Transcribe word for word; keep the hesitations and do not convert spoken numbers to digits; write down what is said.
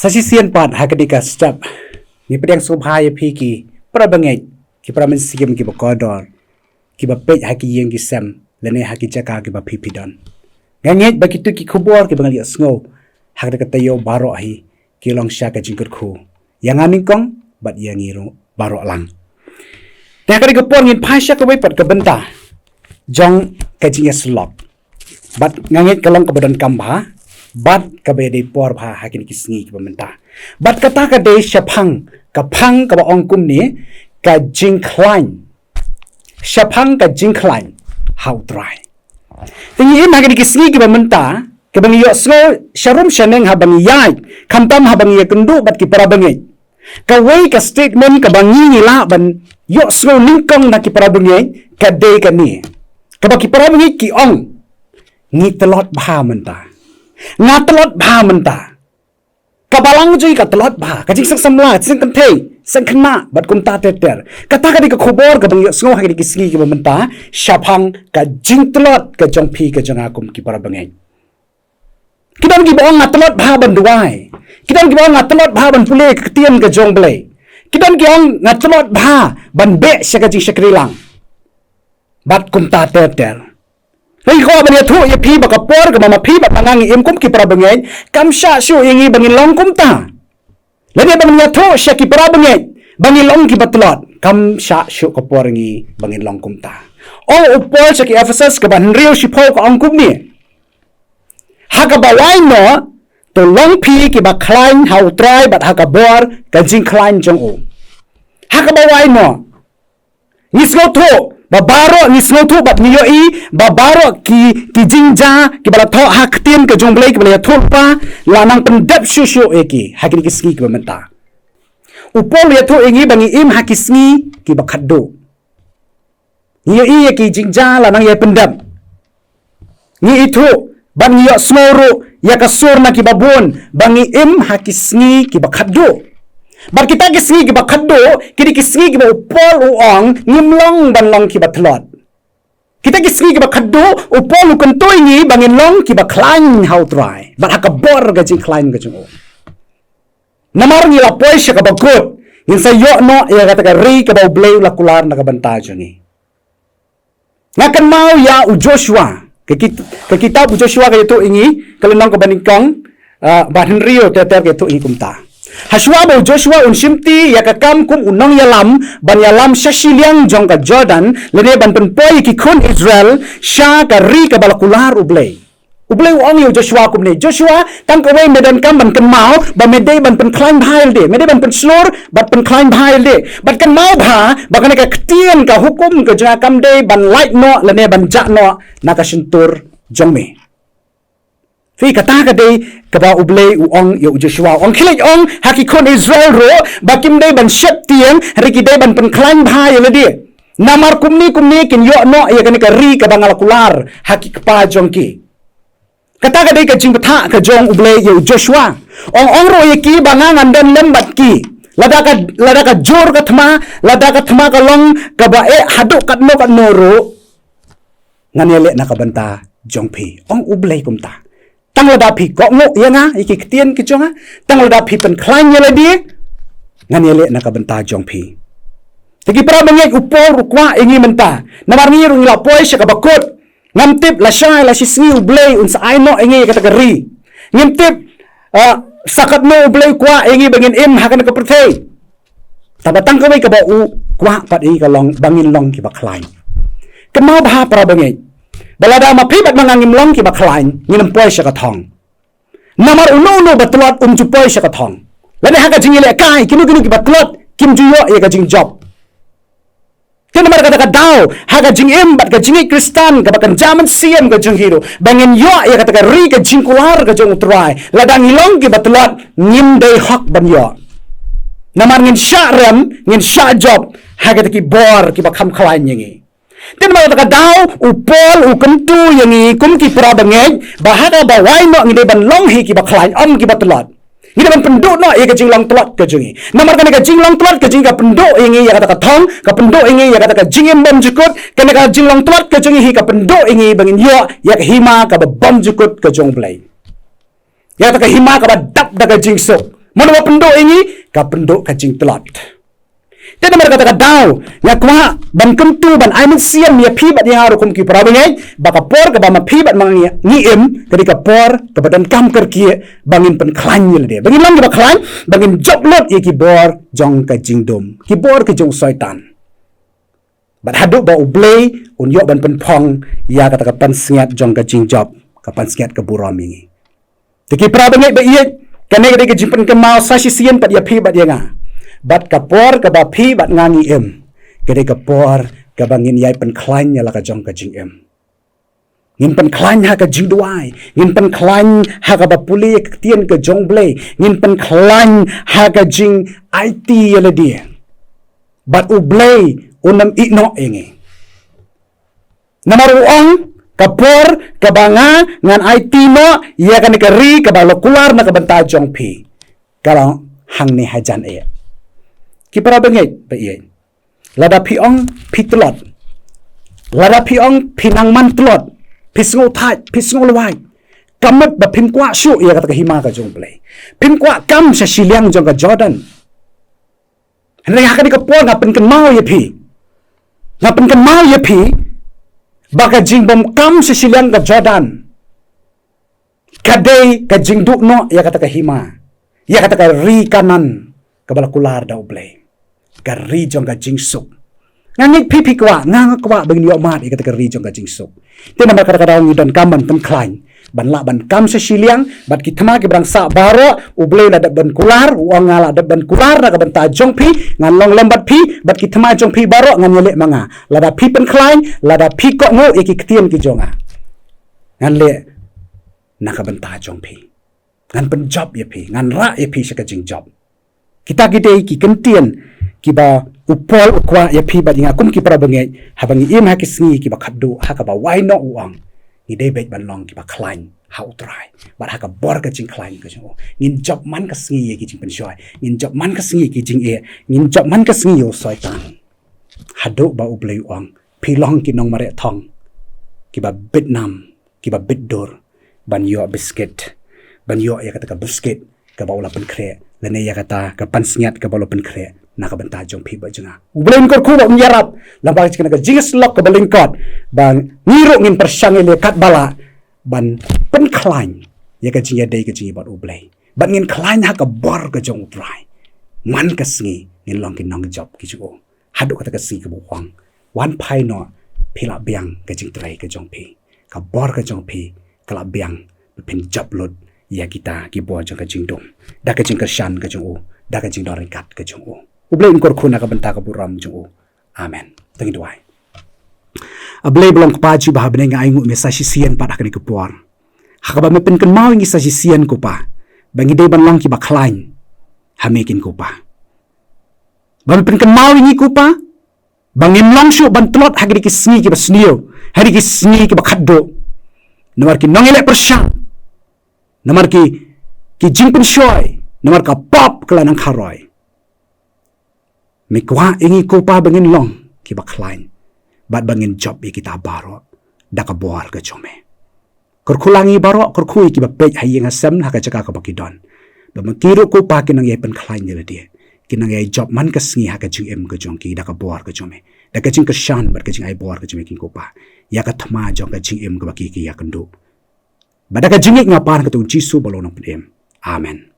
Sa shisien pat ha kane ka step, ngi pdiang sngewbha ïa phi ki para bangeit, ki para mynsiem kiba kordor, kiba peit ha ki ïing ki sem lane ha ki jaka kiba phi phi don. Nga ngeit ba kito ki khubor kiba ngi ïohsngew ha kane ka taïew baroh hi ki long sha ka jingkyrkhu ïa nga nyngkong bad ïa ngi ruh baroh lang. Te ha kane ka por ngin phai sha kawei pat ka bynta jong ka jingïasyllok. Bad nga ngeit ka long kaba donkam bha bad kaba ïadei por bha ha kine ki sngi kiba mynta. Bad kata ka dei shaphang ka phang kaba ong kumne, ka jingkhlaiñ. Shaphang ka jingkhlaiñ ha U Trai. Te ngi im ha kine ki sngi kiba mynta, kaba ngi ïohsngew sharum shaneng haba ngi ïaid, khamtam haba ngi ïakynduh bad ki para bangeit. Kawei ka statement kaba ngi ngi lah ban ïohsngew nyngkong na ki para bangeit ka dei kane. Kaba ki para bangeit ki ong, ngi tlot bha mynta. Nga tlot bha mynta. Ka balang jong ngi ka tlot bha, ka jingseng samla, jingseng kynthei, seng khynnah bad kumta ter ter. Kata ka dei ka khubor kaba ngi ïohsngew ha kine ki sngi kiba mynta shaphang ka jingtlot ka jong phi ka jong nga kum ki para bangeit. Ki don kiba ong nga tlot bha ban duwai. Ki don kiba ong nga tlot bha ban pule ka ktien ka jong U Blei. Ki don ki ong nga tlot bha ban beh sha ka jingshakri lang. Bad kumta ter ter. Ngi kwah ban ïathuh ïa phi ba ka por kaba ma phi bad ma nga ngi im kum ki para bangeit, kam shah shuh ïa ngi ba ngin long kumta. Lane ba ngin ïathuh sha ki para bangeit ba ngi long kiba tlot, kam shah shuh ka por ïa ngi ba ngin long kumta. Ong u Paul sha ki Ephesus kaba hynriew shiphew ka ong kumne. Ha kaba wai noh, to long phi kiba khlaiñ ha U Trai bad ha ka bor ka jingkhlaiñ jong u. Ha kaba wai noh, ngi sngewthuh ba baroh, ngi sngewthuh bad ngi ïohi ba baroh ki, ki jingjia kiba la thoh ha ktien ka jong U Blei kiba la ïathuh lypa, la nang pyndep shuh shuh ïa ki ha kine ki sngi kiba mynta. U Paul u ïathuh ïa ngi ba ngi im ha ki sngi kiba khatduh. Ngi ïohi ïa ki jingjia la nang ïa pyndep. Ngi ithuh bad ngi ïohsngew ruh ïa ka sur na kiba bun ba ngi im ha ki sngi kiba khatduh. Bad kita ki sngi kiba khatduh ki dei ki sngi kiba u Paul u ong ngim long ban long kiba tlot. Kita ki sngi kiba khatduh u Paul u kyntu ïa ngi ba ngin long kiba khlaiñ ha U Trai bad ha ka bor ka jingkhlaiñ ka jong u. Namar ngi la poi sha kaba kut, ngin sa ïoh noh ïa kata ka ri kaba U Blei u la kular na ka bynta jong ngi. Nga kynmaw ïa u Joshua, ka kit-, ka kitab u Joshua ka ïathuh ïa ngi, ka lynnong kaba nyngkong, ah, bad hynriew ter ter ka ïathuh ïa ngi kumta. Hashwa ba u Joshua un shimti ïa ka kam kum u nongïalam, ban ïalam sha shiliang jong ka Jordan, lane ban pynpoi ïa ki khun Israel sha ka ri kaba la kular U Blei. U Blei u ong ïa u Joshua kumne, Joshua, tang kawei me donkam ban kynmaw ba me dei ban pynkhlaiñ bha ïalade, me dei ban pynshlur bad pynkhlaiñ bha ïalade. Bad kynmaw bha ba kane ka ktien, ka hukum ka jong nga kam dei ban lait noh lane ban jah noh na ka shyntur jong me. Phi, kata ka dei kaba U Blei u ong ïa u Joshua. U ong khie leit ong ha ki khun Israel ruh ba kim dei ban sheptieng, hynrei ki dei ban pynkhlaiñ bha ïalade. Namar kumne kumne kin ïoh noh ïa kane ka ri kaba nga la kular ha ki kpa jong ki. Kata ka dei ka jingbthah ka jong U Blei ïa u Joshua. Ong ong ruh ïa ki ba nga ngan don lem bad ki. Lada ka, lada ka jur ka thma, lada ka thma ka long kaba eh haduh katno katno ruh, ngan ïaleh na ka bynta jong phi. Ong U Blei kumta. Tang lada phi kohnguh ïa nga, ïa ki ktien ki jong nga, tang lada phi pynkhlaiñ ïalade, ngan ïaleh na ka bynta jong phi. Te ki para bangeit, u Paul u kwah ïa ngi mynta. Namar ngi ruh ngi la poi sha kaba kut. Ngam tip lashai la shisngi U Blei un sa ai noh ïa ngi ïa kata ka ri. Ngim tip, ah, sa katno U Blei u kwah ïa ngi ba ngin im ha kane ka pyrthei. Tangba tang kawei kaba u kwah pat ïa ngi ka long ba ngin long kiba khlaiñ. Kynmaw bha para bangeit, ba lada ma phi bad ma nga ngim long kiba khlaiñ, ngin ym poi sha ka thong. Namar uno uno ba tlot um ju poi sha ka thong. Lane ha ka jingïalehkai, kino kino kiba tlot kim ju ïoh ïa ka jingjop. Te namar kata ka daw, ha ka jingim bad ka jingngeit Khristan kaba kynja mynsiem ka jong ngi ruh, ba ngin ïoh ïa kata ka ri ka jingkular ka jong U Trai, lada ngi long kiba tlot, ngim dei hok ban ïoh. Namar ngin shah rem, ngin shah jop ha kita ki bor kiba kham khlaiñ ïa ngi. Te namar kata ka daw, u Paul u kyntu ïa ngi kum ki para bangeit ba ha kaba wai noh ngi dei ban long hi kiba khlaiñ, ym kiba tlot. Ngi dei ban pynduh noh ïa ka jinglong tlot ka jong ngi. Namar kane ka jinglong tlot ka jong ngi ka pynduh ïa ngi ïa kata ka thong, ka pynduh ïa ngi ïa kata ka jingim bymjukut, kane ka jinglong tlot ka jong ngi hi ka pynduh ïa ngi ba ngin ïoh ïa ka hima kaba bymjukut ka jong U Blei. Ïa kata ka hima kaba dap da ka jingsuk. Mano ba pynduh ïa ngi? Ka pynduh ka jingtlot. Te namar kata ka daw nga kwah ban kyntu ban ai mynsiem ïa phi bad ïa nga ruh kum ki para bangeit, ba ka por kaba ma phi bad ma nga ngi im, ka dei ka por kaba donkam kyrkieh ba ngin pynkhlaiñ ïa lade, ba ngin long kiba khlaiñ, ba ngin jop lut ïa ki bor jong ka jingdum, ki bor ki jong u Soitan. Bad haduh ba U Blei un ïoh ban pynphong ïa kata ka pansngiat jong ka jingjop, ka pansngiat ka burom ïa ngi. Te ki para bangeit ba ïeit, kane ka dei ka jingpynkynmaw sa shisien pat ïa phi bad ïa nga. Bad ka por kaba phi bad nga ngi im, ka dei ka por kaba ngin ïai pynkhlaiñ ïa la ka jong ka jingim. Ngin pynkhlaiñ ha ka jingduwai, ngin pynkhlaiñ ha kaba pule ïa ka ktien ka jong U Blei, ngin pynkhlaiñ ha ka jingaiti ïa lade. Bad U Blei un ym ïeh noh ïa ngi. Namar u ong, ka por kaba nga ngan aiti noh ïa kane ka ri kaba la kular na ka bynta jong phi, ka long hangne hajan eh. Ki para bangeit ba ïeit, lada phi ong phi tlot, lada phi ong phi nang man tlot, phi sngew thait, phi sngew lwait, ka mut ba phim kwah shuh ïa kata ka hima ka jong U Blei. Phim kwah kam sha shiliang jong ka Jordan. Hynrei ha kane ka por nga pynkynmaw ïa phi, nga pynkynmaw ïa phi ba ka jingbym kam sha shiliang ka Jordan ka dei ka jingduh noh ïa kata ka hima, ïa kata ka ri Kanaan kaba la kular da U Blei, ka ri jong ka jingsuk. Nga ngeit phi phi kwah, nga nga kwah ba ngin ïoh mad ïa kata ka ri jong ka jingsuk. Te namar kata ka daw ngi donkam ban pynkhlaiñ, ban lah ban kam sha shiliang bad ki thma kiba dang sah baroh. U Blei u la dep ban kular, u ong, nga la dep ban kular na ka bynta jong phi, ngan long lem bad phi, bad ki thma jong phi baroh ngan ïaleh ma nga. Lada phi pynkhlaiñ, lada phi kohnguh ïa ki ktien ki jong nga, ngan leh na ka bynta jong phi. Ngan pynjop ïa phi, ngan rah ïa phi sha ka jingjop. Kita ki dei ki kyntien kiba u Paul u kwah ïa phi bad ïa nga kum ki para bangeit, haba ngi im ha ki sngi kiba khatduh, ha kaba wai noh u ong, ngi dei beit ban long kiba khlaiñ ha U Trai bad ha ka bor ka jingkhlaiñ ka jong u. Ngin jop man ka sngi ïa ki jingpynshoi, ngin jop man ka sngi ïa ki jingeh, ngin jop man ka sngi ïa u Soitan. Haduh ba U Blei u ong, phi long ki nongmareh thong kiba bit nam, kiba bit dur, ban ïoh biskit, ban ïoh ïa kata ka biskit kaba u la pynkhreh, lane ïa kata ka pansngiat kaba u la pynkhreh na ka bynta jong phi bad jong nga. U Blei un kyrkhu ba un ïarap lyngba kane ka jingïasyllok kaba lyngkot, ba ngi ruh ngin pyrshang ïaleh katba lah ban pynkhlaiñ ïa ka jingïadei ka jong ngi bad U Blei, bad ngin khlaiñ ha ka bor ka jong U Trai. Man ka sngi ngin long ki nongjop ki jong u. Haduh kata ka sngi kaba u ong, wan phai noh, phi lah biang ka jingtrei ka jong phi, ka bor ka jong phi ka lah biang, ba phin jop lut ïa kita ki bor jong ka jingdum, da ka jingkyrshan ka jong u, da ka jingdon ryngkat ka jong u. U Blei un kyrkhu na ka bynta ka burom jong u. Amen. To ngin duwai. A Blei ba long Kpa jong ngi ba ha bneng, nga ainguh ïa me sa shisien pat ha kane ka por, ha kaba me pynkynmaw ïa ngi sa shisien ko Pa, ba ngi dei ban long kiba khlaiñ ha me kin ko Pa. Ba me pynkynmaw ïa ngi ko Pa, ba ngim long shuh ban tlot ha kine ki sngi kiba sniew, ha kine ki sngi kiba khatduh. Namar ki nongïaleh pyrshah, namar ki, ki jingpynshoi, namar ka pop ka la nang kharoi. Me kwah ïa ngi ko Pa ba ngin long kiba khlaiñ, bad ba ngin jop ïa kita baroh da ka bor ka jong me. Kyrkhu lang ïa ngi baroh, kyrkhu ïa kiba peit ha ïing ha sem ha ka jaka kaba ki don, ba ma ki ruh ko Pa kin nang ïai pynkhlaiñ ïa lade, kin nang ïai jop man ka sngi ha ka jingim ka jong ki da ka bor ka jong me, da ka jingkyrshan bad ka jingai bor ka jong me kin ko Pa, ïa ka thma jong ka jingim kaba ki, ki ïakynduh. Bad da ka jingngeit nga pan ha ka kyrteng u Jisu ba long u Nongpynim. Amen.